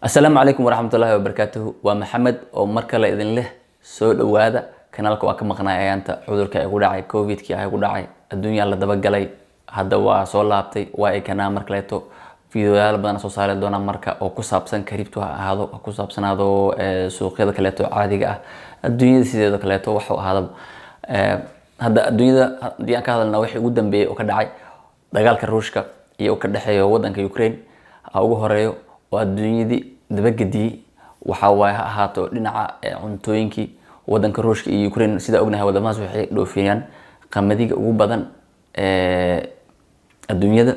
Asalaamu calaykum waraxmatullaahi wabarakaatuhu. Waa Maxamed oo mar kale idin leh soo dhowaada kanaalka. Waa ka maqnay ayaanta, cudurka ay ku dhacay, Covidkii ay ku dhacay, adduunyaa la dabagalay. Hadda waa soo laabtay, waa ay kanaa mar kaleeto videoyaal badan soo saari doonaa marka oo ku saabsan crypto ha ahaado, ha ku saabsanaado suuqyada kaleeto caadiga ah, adduunyada sideeda kaleeto waxu ahaadaba. Hadda adduunyada haddii aan ka hadalna, wixii ugu dambeeyay oo ka dhacay dagaalka Ruushka iyo ka dhexeeya wadanka Ukraine ha ugu horeeyo oo adduunyadii dabagediyey, waxa waaye ha ahaato dhinaca cuntooyinkii. Wadanka Ruushka iyo Ukraine, sida ognahay, wadamadaas waxay dhoofiyaan qamadiga ugu badan adduunyada.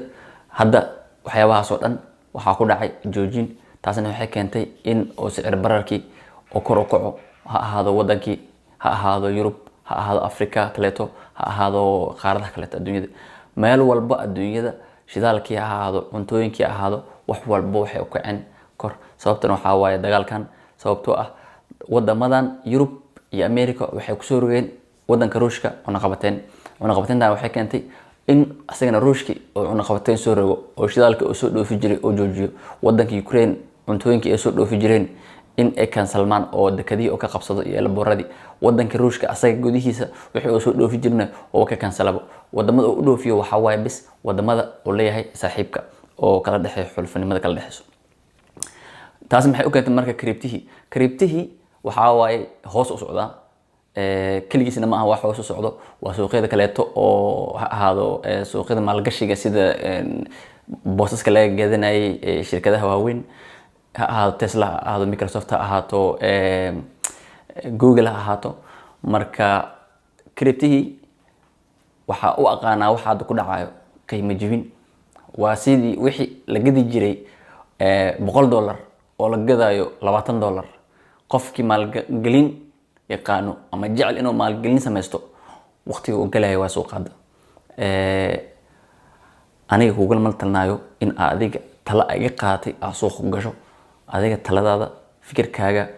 Hadda waxyaabahaas oo dhan waxaa ku dhacay joojin, taasna waxay keentay in oo sicir bararkii oo kor u kaco, ha ahaado wadankii, ha ahaado Yurub, ha ahaado Africa kaleeto, ha ahaado qaaradaha kaleeto adduunyada. Meel walba adduunyada, shidaalkii ha ahaado, cuntooyinkii ha ahaado, wax walba waxay u kaceen kor. Sababtan waxaa waaye dagaalkan, sababtoo ah wadamadan Yurub iyo America waxay kusoo rogeen wadanka Ruushka cunaqabateyn. Cunaqabateyntan waxay keentay in asagana Ruushki oo cunaqabateyn soo rogo oo shidaalka uu soo dhoofi jiray oo joojiyo. Wadanka Ukraine cuntooyinkii ay soo dhoofi jireen in ay kansalmaan oo dekadihii oo ka qabsado iyo airportadii. Wadanka Ruushka asaga gudihiisa wixii uu soo dhoofi jirna oo ka kansalabo. Wadamada uu u dhoofiyo waxaa waaye bis wadamada uu leeyahay saaxiibka oo kala dhexeeyo, xulfanimada kala dhexeyso. Taas maxay u keentay marka? Cryptihii waxaa waaye hoos u socdaa. Keligiisna ma aha wax hoos u socdo, waa suuqyada kaleeto oo ha ahaado suuqyada maalgashiga, sida boosaska laga gadanayay shirkadaha waaweyn, ha ahaado Tesla, ha ahaado Microsoft, ha ahaato Google ha ahaato. Marka cryptihii waxaa u aqaanaa waxa hadda ku dhacayo qiimo jibin. Waa sidii wixii la gadi jiray $100 oo la gadaayo $20. Qofkii maalgelin yaqaano ama jecel inuu maalgelin samaysto, waqtiga uu galayo waa suuqaada. Aniga kugula mal talinayo in aa adiga tala iga qaadatay aa suuqa ku gasho. Adiga taladaada, fikirkaaga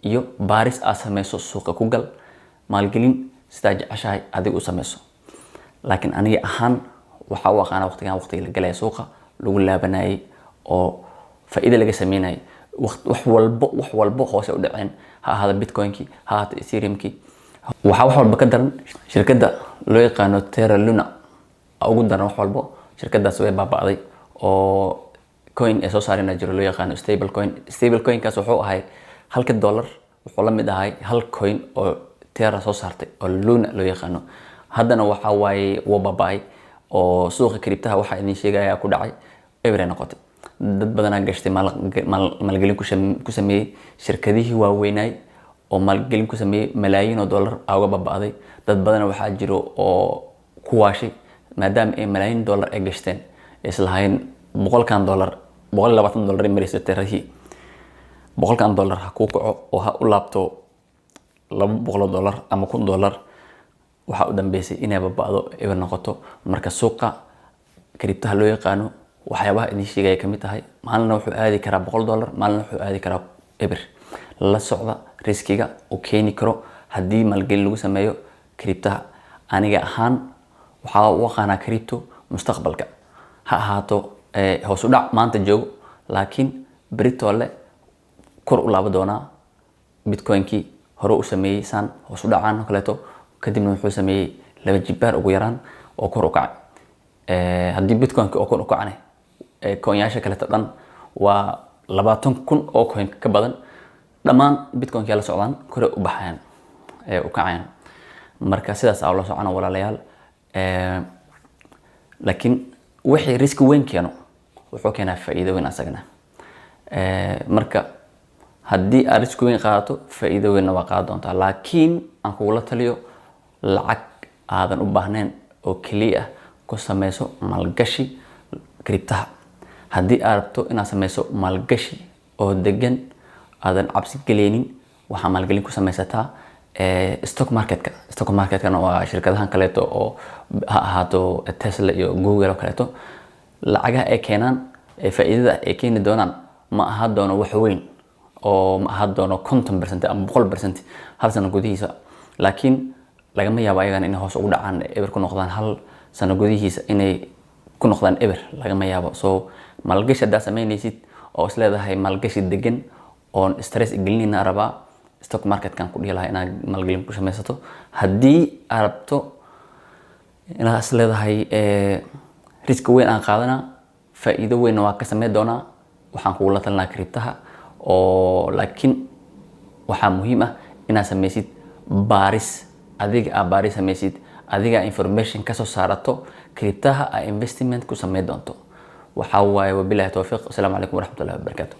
iyo baaris aad sameyso suuqa ku gal, maalgelin sidaa jeceshahay adiga u sameyso. Laakiin aniga ahaan waxaa u aqaana waqtigan waqtiga la galaya suuqa, lagu laabanayay oo faa'iido laga sameynayay. Wax walbo hoose u dhaceen, ha ahaado Bitcoinkii, ha ahaato Ethereumkii. Waxaa wax walba ka daran shirkadda loo yaqaano Terra Luna ugu daran wax walbo. Shirkadaas way baaba'day oo coin ay soo saareen jiro loo yaqaano stable coin. Stable coinkaas wuxuu ahay halka dollar wuxuu la mid ahay hal coin oo Terra soo saartay oo Luna loo yaqaano. Haddana waxa waaye wuu baaba'ay oo suuqa cryptaha waxaa idin sheegaya ku dhacay eber noqotay. Dad badanaa gashtay, maalgelin ku sameeyey shirkadihii waaweynay oo maalgelin ku sameeyey, malaayiin oo dollar aa uga baaba'day. Dad badana waxaa jiro oo ku waashay maadaama ay malaayiin dollar ay gashteen, islahayn 100-kan dollar, $120 ay maraysa Terrahii, 100-kan dollar ha kuu kaco oo ha u laabto $200 ama $1000. Waxaa u dambeysay inay baaba'do, eber noqoto. Marka suuqa cryptaha loo yaqaano waxyaabaha idin sheegaya kamid tahay, maalina wuxuu aadi karaa $100, maalina wuxuu aadi karaa eber. La socda riskiga uu keeni karo haddii maalgelin lagu sameeyo cryptaha. Aniga ahaan waxaa u aqaanaa crypto mustaqbalka, ha ahaato hoos u dhac maanta joogo, laakiin beritoole kor u laaba doonaa. Bitcoinkii hore u sameeyey saan hoos u dhacaan oo kaleeto, kadibna wuxuu sameeyey laba jibaar ugu yaraan oo kor u kacay. Haddii Bitcoinka oo kor u kacane, coinyaasha kaleeto dhan waa 20,000 oo coin ka badan, dhammaan Bitcoinka la socdaan, kore u baxayaan, u kacayaan. Marka sidaas aa la socona, walaalayaal. Laakiin wixii riski weyn keeno wuxuu keenaa faa'iido weyn asagana. Marka haddii aad riski weyn qaadato, faa'iido weynna waa qaadan doontaa. Laakiin aan kugula taliyo, lacag aadan u baahnayn oo keliya ah ku sameyso maalgashi cryptaha. Haddii aad rabto inaad sameyso maalgashi oo degan, aadan cabsi geleynin, waxaa maalgelin ku sameysataa stock marketka. Stock marketkana waa shirkadahan kaleeto oo ha ahaato Tesla iyo Google oo kaleeto. Lacagaha ay keenaan ee faa'iidada ay keeni doonaan ma aha doono wax weyn oo ma aha doono 50% ama 100% hal sano gudihiisa, laakiin lagama yaabo ayagana inay hoos ugu dhacaan, eber ku noqdaan. Hal sano gudihiisa inay ku noqdaan eber lagama yaabo. So maalgashi haddaa sameynaysid. oo is leedahay maalgashi degan oon stress gelinayna rabaa, stock marketkan ku dhihi lahaa inaad maalgelin ku samaysato. Haddii aad rabto inaad is leedahay risk weyn aan qaadanaa, faa'iido weynna waa ka sameyn doonaa, waxaan kugula talinaa cryptoha oo. Laakiin waxaa muhiim ah inaad samaysid baaris, adiga aa baaris samaysid, adiga information kasoo saarato cryptoha aa investment ku sameyn doonto. Waxaa waaye, wabilahi towfiiq. Asalaamu calaykum waraxmatullahi wabarakaatu.